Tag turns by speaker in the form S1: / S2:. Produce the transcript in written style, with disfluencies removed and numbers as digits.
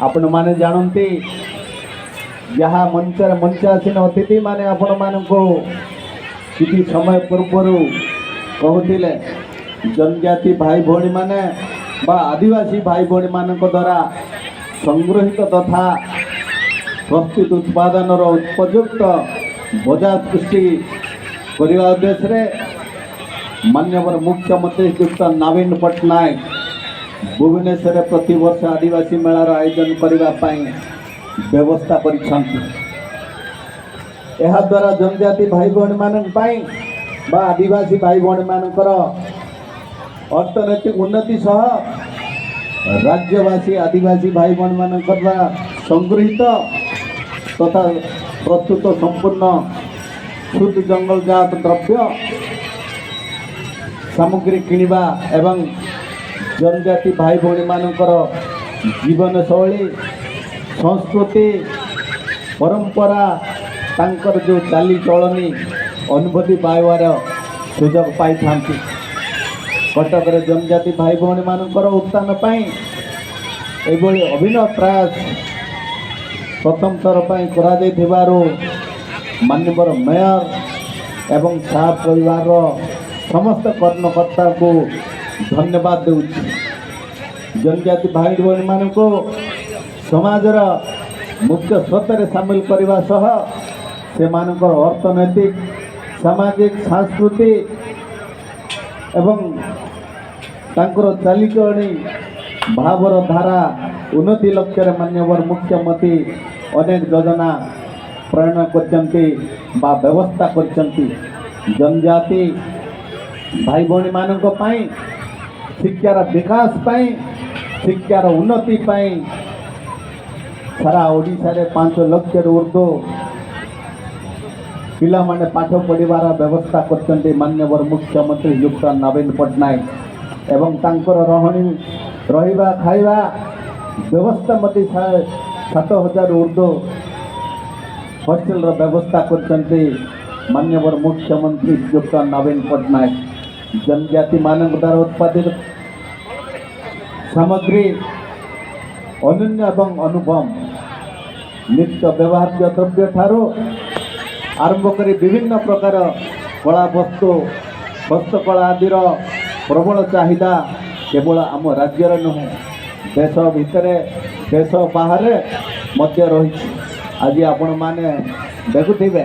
S1: ଆପଣମାନେ ଜାଣନ୍ତି, ଯାହା ମଞ୍ଚରେ ମଞ୍ଚାସୀନ ଅତିଥିମାନେ ଆପଣମାନଙ୍କୁ କିଛି ସମୟ ପୂର୍ବରୁ କହୁଥିଲେ, ଜନଜାତି ଭାଇ ଭଉଣୀମାନେ ବା ଆଦିବାସୀ ଭାଇ ଭଉଣୀମାନଙ୍କ ଦ୍ୱାରା ସଂଗୃହୀତ ତଥା ପ୍ରସ୍ତୁତ ଉତ୍ପାଦନର ଉପଯୁକ୍ତ ବଜାର ସୃଷ୍ଟି କରିବା ଉଦ୍ଦେଶ୍ୟରେ ମାନ୍ୟବର ମୁଖ୍ୟମନ୍ତ୍ରୀ ଶ୍ରୀଯୁକ୍ତ ନବୀନ ପଟ୍ଟନାୟକ ଭୁବନେଶ୍ୱରରେ ପ୍ରତିବର୍ଷ ଆଦିବାସୀ ମେଳାର ଆୟୋଜନ କରିବା ପାଇଁ ବ୍ୟବସ୍ଥା କରିଛନ୍ତି। ଏହାଦ୍ୱାରା ଜନଜାତି ଭାଇ ଭଉଣୀମାନଙ୍କ ପାଇଁ ବା ଆଦିବାସୀ ଭାଇ ଭଉଣୀମାନଙ୍କର ଅର୍ଥନୈତିକ ଉନ୍ନତି ସହ ରାଜ୍ୟବାସୀ ଆଦିବାସୀ ଭାଇ ଭଉଣୀମାନଙ୍କ ଦ୍ୱାରା ସଂଗୃହୀତ ତଥା ପ୍ରସ୍ତୁତ ସମ୍ପୂର୍ଣ୍ଣ ଶୁଦ୍ଧ ଜଙ୍ଗଲଜାତ ଦ୍ରବ୍ୟ ସାମଗ୍ରୀ କିଣିବା ଏବଂ ଜନଜାତି ଭାଇ ଭଉଣୀମାନଙ୍କର ଜୀବନଶୈଳୀ, ସଂସ୍କୃତି, ପରମ୍ପରା, ତାଙ୍କର ଯେଉଁ ଚାଲିଚଳନି ଅନୁଭୂତି ପାଇବାର ସୁଯୋଗ ପାଇଥାନ୍ତି। କଟକରେ ଜନଜାତି ଭାଇ ଭଉଣୀମାନଙ୍କର ଉତ୍ଥାନ ପାଇଁ ଏଭଳି ଅଭିନବ ପ୍ରୟାସ ପ୍ରଥମ ଥର ପାଇଁ କରାଯାଇଥିବାରୁ ମାନ୍ୟବର ମେୟର ଏବଂ ଶାହା ପରିବାରର ସମସ୍ତ କର୍ମକର୍ତ୍ତାଙ୍କୁ ଧନ୍ୟବାଦ ଦେଉଛି। ଜନଜାତି ଭାଇ ଭଉଣୀମାନଙ୍କୁ ସମାଜର ମୁଖ୍ୟ ସ୍ରୋତରେ ସାମିଲ କରିବା ସହ ସେମାନଙ୍କର ଅର୍ଥନୈତିକ, ସାମାଜିକ, ସାଂସ୍କୃତିକ ଏବଂ ତାଙ୍କର ଚାଲିଚଳଣି ଭାବର ଧାରା ଉନ୍ନତି ଲକ୍ଷ୍ୟରେ ମାନ୍ୟବର ମୁଖ୍ୟମନ୍ତ୍ରୀ ଅନେକ ଯୋଜନା ପ୍ରଣୟନ କରିଛନ୍ତି ବା ବ୍ୟବସ୍ଥା କରିଛନ୍ତି। ଜନଜାତି ଭାଇ ଭଉଣୀମାନଙ୍କ ପାଇଁ ଶିକ୍ଷାର ବିକାଶ ପାଇଁ, ଶିକ୍ଷାର ଉନ୍ନତି ପାଇଁ ସାରା ଓଡ଼ିଶାରେ 5 ଲକ୍ଷରୁ ଉର୍ଦ୍ଧ୍ୱ ପିଲାମାନେ ପାଠ ପଢ଼ିବାର ବ୍ୟବସ୍ଥା କରିଛନ୍ତି ମାନ୍ୟବର ମୁଖ୍ୟମନ୍ତ୍ରୀ ଶ୍ରୀଯୁକ୍ତ ନବୀନ ପଟ୍ଟନାୟକ ଏବଂ ତାଙ୍କର ରହଣି, ରହିବା, ଖାଇବା ବ୍ୟବସ୍ଥା ମଧ୍ୟ 7,000 ଉର୍ଦ୍ଧ୍ୱ ହଷ୍ଟେଲର ବ୍ୟବସ୍ଥା କରିଛନ୍ତି ମାନ୍ୟବର ମୁଖ୍ୟମନ୍ତ୍ରୀ ଶ୍ରୀଯୁକ୍ତ ନବୀନ ପଟ୍ଟନାୟକ। ଜନଜାତିମାନଙ୍କ ଦ୍ୱାରା ଉତ୍ପାଦିତ ସାମଗ୍ରୀ ଅନନ୍ୟ ଏବଂ ଅନୁପମ। ନିତ୍ୟ ବ୍ୟବହାର୍ଯ୍ୟ ଦ୍ରବ୍ୟ ଠାରୁ ଆରମ୍ଭ କରି ବିଭିନ୍ନ ପ୍ରକାର କଳା ବସ୍ତୁ, ହସ୍ତକଳା ଆଦିର ପ୍ରବଳ ଚାହିଦା କେବଳ ଆମ ରାଜ୍ୟରେ ନୁହେଁ, ଦେଶ ଭିତରେ, ଦେଶ ବାହାରେ ମଧ୍ୟ ରହିଛି। ଆଜି ଆପଣମାନେ ଦେଖୁଥିବେ।